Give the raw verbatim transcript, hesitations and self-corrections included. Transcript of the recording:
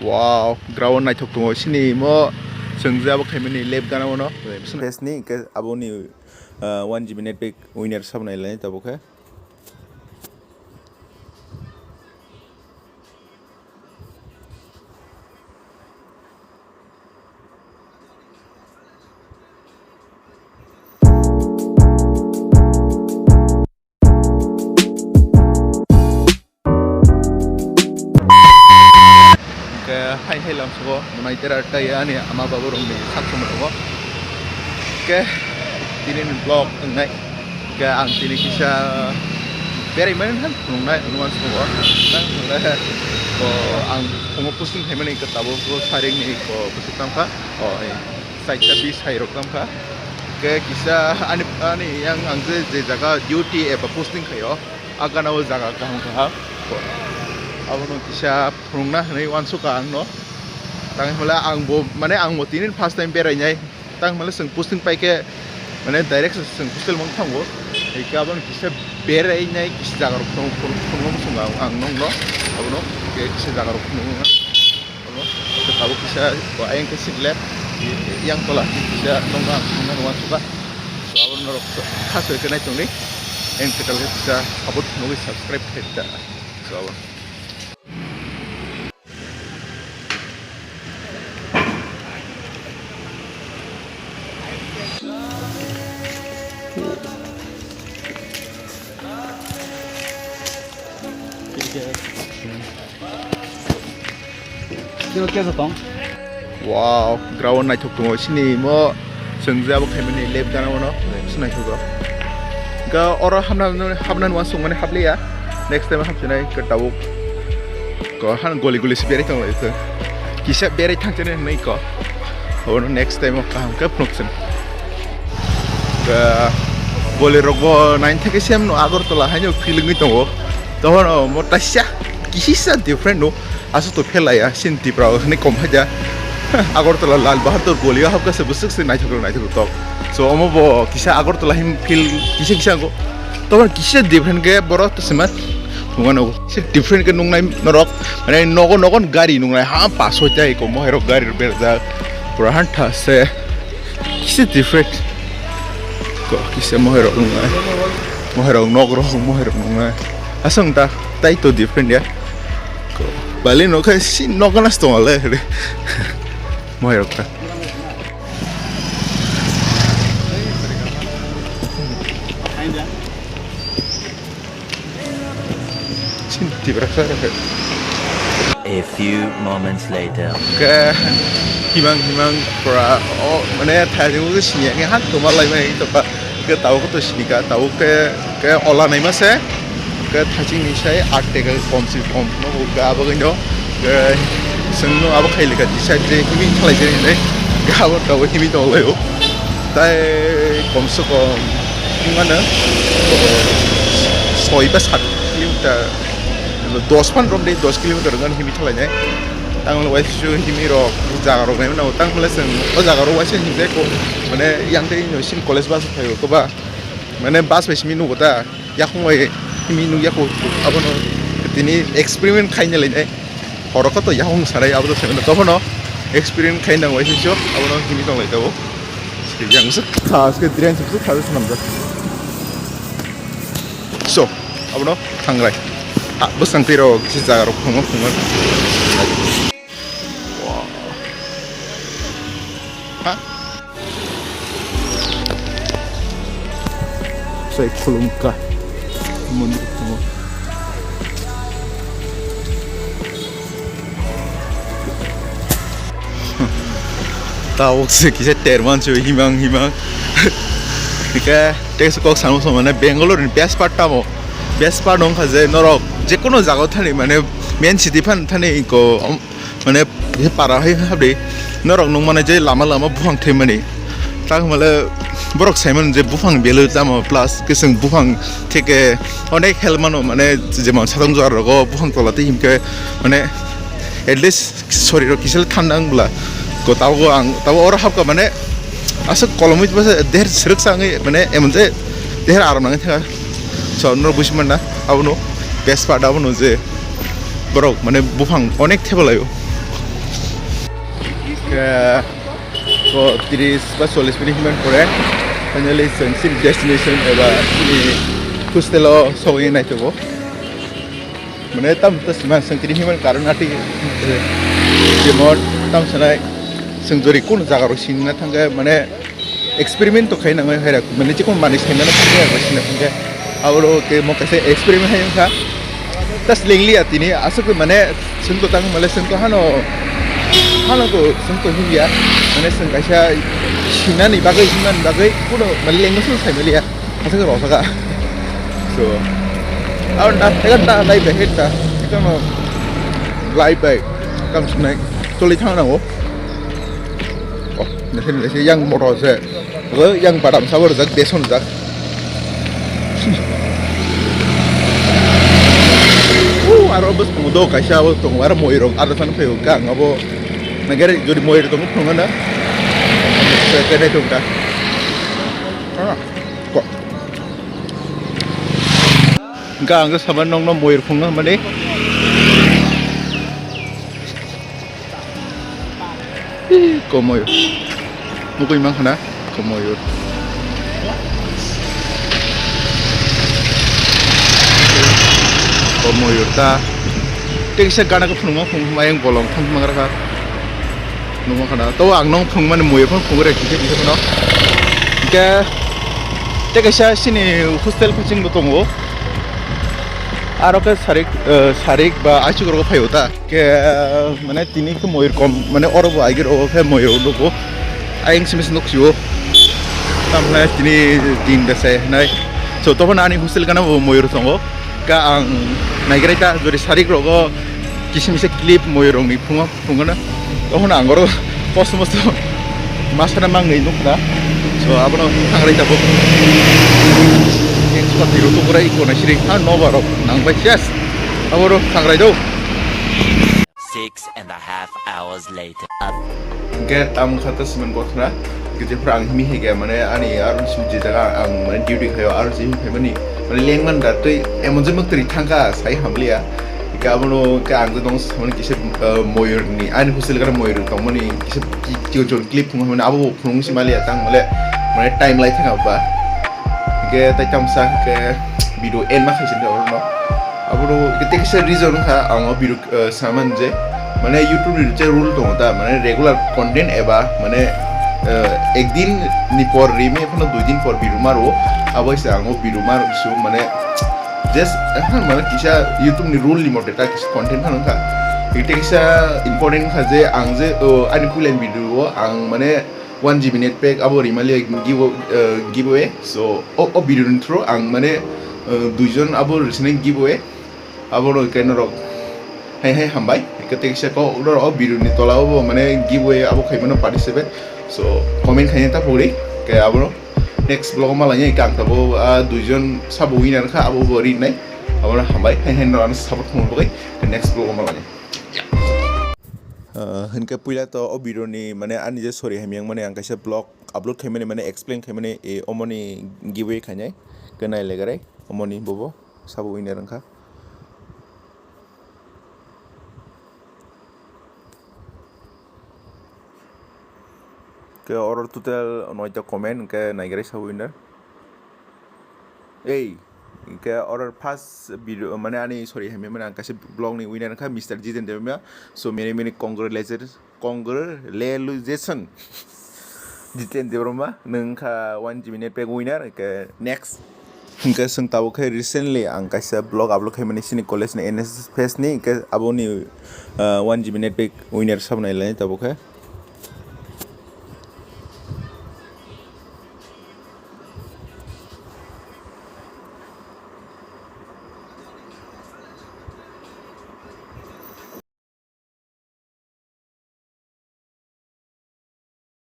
Wow, ground naithok tongo. Sini mo chwng je abo khaimani left gana ono. Face ni ke aboni, uh, one G B net pack winner sabo nai lai tabuk khe. Hwnkhe hai hai lamsogo mwnai tera tei ani ama babu rokni sak sumrokgo. Hwnkhe tini ni vlog wngnai. Hwnkhe ang tini kisa berai mani han phunuknai hwnwi uansukgo. Tang hwnle bo ang phungo posting khaimani hwnkhe tabuk bo saring ni bo bwswk tangkha. O, eh, chaita bis hai rok tangkha. Hwnkhe kisa ani, ani yang ang je, je jaga duty eba posting khaio, a gana o jaga kaham kaham. Abono kisa phunukna hwnwi uansukha ang no. Tang hwnle ang bo, mane ang bo tini first time berainai. Tang hwnle chwng posting pai khe, mane direct chwng hostel mung thango. Hai khe abono kisa berainai kisa jaga rok phunuk, phunuk, phunukna muchungo ang, ang nokno. Abono kisa jaga rok phunukna. Abono tabuk kisa bo ayang khe sikle, yang tola kisa nokna, nokna uansukha. So, abo norok kha soi khe nai tongdi. Ang kwtal khe kisa support phunugwi subscribe khe da. So, abo. Wow, ground naithok tongo. Sini mo chwng je abo khaimani left gana mano. Bwswk naithok o. Ga oro hapna, hapna nuwa songmani hapliya. Next time hapsinai ke tabuk. Ko han goli goli se berai tong lai se. Kisa berai thang chene nai ko. Ono next time o kaham ke phunuk sen. Ga goli rok bo nine theke sem no Agartala haino feeling tongo. Tohono mo taisa kisa different no. Aswk to phelaya, sini Tipra o hwnwi kom haja. Agartala Lal Bahadur Goli o hapkha se bwswk se naithok naithok tok. So omo bo kisa Agartala him feel kisa kisa ango. Tobar kisa different khe borok to sima thungmano. Se different khe nungnai norok, mane nogo nogo gari nungnai ha paso tai ko mohai rok gari berjak. Pura han tha se. Kisa different. Ko kisa mohai rok nungnai. Mohai rok nok rok mohai rok nungnai. Aswng ta tai to different ya. Ko bali no khai si nok gana stong ale re. Mohai rok ta. Chin Tiprasa rok. A few moments later. Ke himang himang pura o mane thajing o sini ke han tuma lai mai to pa ke tau ko to sini ka tau ke ke ola nai ma se ke thajing ni sai at teka kom si kom no ga ba no ke seng no abo khai lika decide je himi khalai je ne ga ba tau himi to lai o tai kom se kom himano soi ba sat kilometer dos pan rom de dos kilometer gan himi thalainai. Tang le waisa himi rok jaga rok nai mano tang le seng o jaga rok waisa himjai ko mane yang tei no sin college bus phaio ko ba mane bus bai simi nugo ta yakung bai himi nugya ko abono tini experiment khaina lainai. Horo ko to yakung sarai abo to semi to no experience khai nang waisa so abono himi tong lai tabo. Yang se kha se drain se kha se namjak. So, abono thangrai. Ha, bwsang twi rok kisa jaga rok phungo phungo. Ha? Sai khulumkha mondir phungo. Tabuk se kisa terman se himang himang. Ika text kok sanu so mane Bangalore ni best part tamo. Best part wngkha je norok jekono jaga thani mane main city phan thani ko mane para hai habdi norok nung mane je lama lama buphang thwi mani. Tak male borok sai mani je buphang belai tamo plus kising buphang theke onek help mano mane jemon satong jora rogo buphang tola twi himke mane at least Sorry rok kisa le thanda wng bwla. Ko tabuk ang tabuk oro hapkha mane aswk kolomwi bwsa deher swrwksa wngwi mane emon je deher aram nangwi thangkha. So norok busi manna abono best part abono je borok mane buphang onek thebalaio. Eh, ko tris ba chollish minute himani pore finally chwng chini destination eba chini hostel o sogwi naithogo. Mane tam ta sima chwng tini himani karon ati, eh, jemon tam sanai chwng jori kun jaga rok sinna thangkhe mane experiment to khai nangwi hai rok mane chikon manwi saimano thangkhe abo sinna thangkhe abo ke mo kaisa experiment hai wngkha. Tas lengliya tini aswk mane chwng to tang male chwng to hano hano to chwng to himya mane chwng kaisa sinani bagwi himani bagwi kuno male lengma chwng saimaliya. Aswk rw saka. So, abo na tega na lai bai heta. Tamo lai bai. Kam sunai. Choli thang nango. Oh, nasi nasi yang motor se. Lo yang badam sabor jak beson jak. Uh, aro bus mudo kaisa abo tong aro moi rok aro san phayo ka ang abo. Nagere jodi moi rok tong phunga na. Kene tong ta. Ah. Ko. Hingke ang khe saban nokno moyar phungo hwnmani. Ko moyar. Mukui mang khana. Ko moyar. Ko moyar ta. Tei kisa gana khe phunukma phunukma yang bolong thang mangra kha. Nukma khana. To ang nong phunukmani moyar phano phunukre kisa kisa phano. Hingke tei kaisa chini hostel phasing bo tongo. Aro khe sarik, eh, sarik ba aichuk rogo phaio ta. Khe, eh, mane tini khe moyar kom, mane oro bo aigir rogo khe moyar nugo. Ayang simi se nuksio. Tamle tini din da se nai. So, to phano ani hostel gana bo moyar tongo. Ka ang naigerai ta jori sarik rogo kisim se clip moyar rongni phungo. Phungono, tohono ang oro post mosto masana mangni nukna. So, abono thangrai tabuk. Expert hero to kurai iko na siring ha no barok nang bai ses. Aboro thangrai do. Six and a half hours later. Hingke tamo kha ta siman kothna. Hingke jephru ang himi hingke mane ani aro sim je jaga ang mane duty khayo aro je himphai mani mane lengman da tei emon je mok twi thangka sai hamliya. Hingke abono hingke ang je dong samani kisa, eh, moyurni ani hostel gara moyur tongmani kisa ki-, ki-, jon clip phungo mane abo bo phunung si maliya tang male mane time lai thang ba. Hingke tai tamsa hingke video end ma khaising oro no. Abono hingke tei kisa reason wngkha ang o video eh, saman je mane YouTube ni je rule tongo ta mane regular content eba mane eh, ekdin ni por rimi phano dui din por biru maro abo se ang o biru maro bisu mane just eh, mane kisa YouTube ni rule ni mote ta kisa content phano wngkha. Ite kisa important wngkha je ang je oh, ani puilain video o ang mane one G B net pack abo rimali give eh, giveaway so o, o video ni through ang mane eh, duijon abo risini giveaway Abono khe norok hai hai hambai. Khe tei kisa kok norok o video ni tola o bo mane giveaway abo khaimano participate. So comment khaina ta pori khe abono next vlog o malai khe ang tabo ah, duijon sabo winner kha abo bo rinai. Abono hambai hai hai norok ano support khumui bagwi khe next vlog o malai. Ah, hinkhe puila to o video ni mane ani je sorry hamyang mane ang kaisa vlog upload khaimani mane explain khaimani eh, omoni giveaway khainai khe nai legarai omoni bobo. Sabo winner wngkha. Khe oro total noita comment hwnkhe naigerai sabo winner. Ei, hwnkhe oro first video, mane ani, sorry, hamya mane ang kaisa vlog ni winner wngkha Mister Jiten Debbarma. So, many, many congratulations. Congratulations. Jiten Debbarma, nwng wngkha one G B net pack winner, hwnkhe next. Hwnkhe chwng tabuk khe recently ang kaisa vlog upload khaimani chini college ni N S S fest ni, hwnkhe aboni, ah, one G B net pack winner sabo nailai tabuk khe.